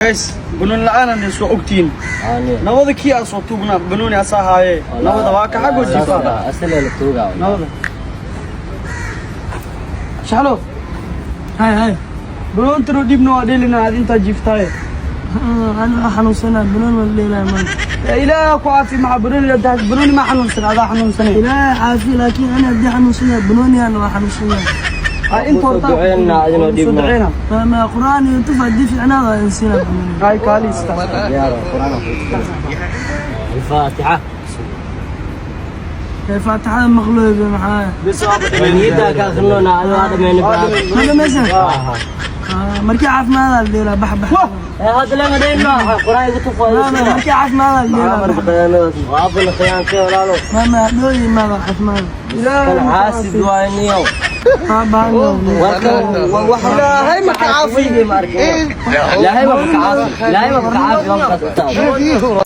Guys, banooni la'aan soo ogtiin. Nabada kii aan soo tuugnaa banooni asaa haaye. Nabada waa ka xagoo jiifaa. Asale la tuugaa. Nabada. Shaxlo, Hay hay. banoonta noo dhiibna, waa dheelina, aad intaa jiiftaaye. Ani waa xanuunsanaa, banoon waan dheelaya maanta. Ya Ilaah ku caafi, maxaa banooni la dahay? Banooni ma xanuunsan, adaa xanuunsanay. Ilaahay caafi, laakiin ani haddii xanuunsanaya, banooniyana waa xanuunsanaya. Ay, inta horta duceynaa, adinoo soo dhiibno. duceyna. Ma Qur'aan iyo tuf haddii fiicnaada waa insiinaa banooni. Ay, kaali ista. Diyaar, Qur'aan. الفاتحة. Ee, faatixada maqloobe maxaa? Bis waa badhameen. Niyadda ka akhrinoona, adoo dhameen. Ma dhamaysan? Markii caafimaada la dheelaa, bax bax. Ee, hadda lama dhayno Qur'aan igu tufo. Ma markii caafimaada la dheelaa, bax. Waabana khiyaantay, walaalo. Ma hadhow yimaada caafimaada. Kan xaasid waay niyow. Ha baano. Ilaahay ma ka caafi. Ilaahay ma ka caafi, Ilaahay ma ka caafi.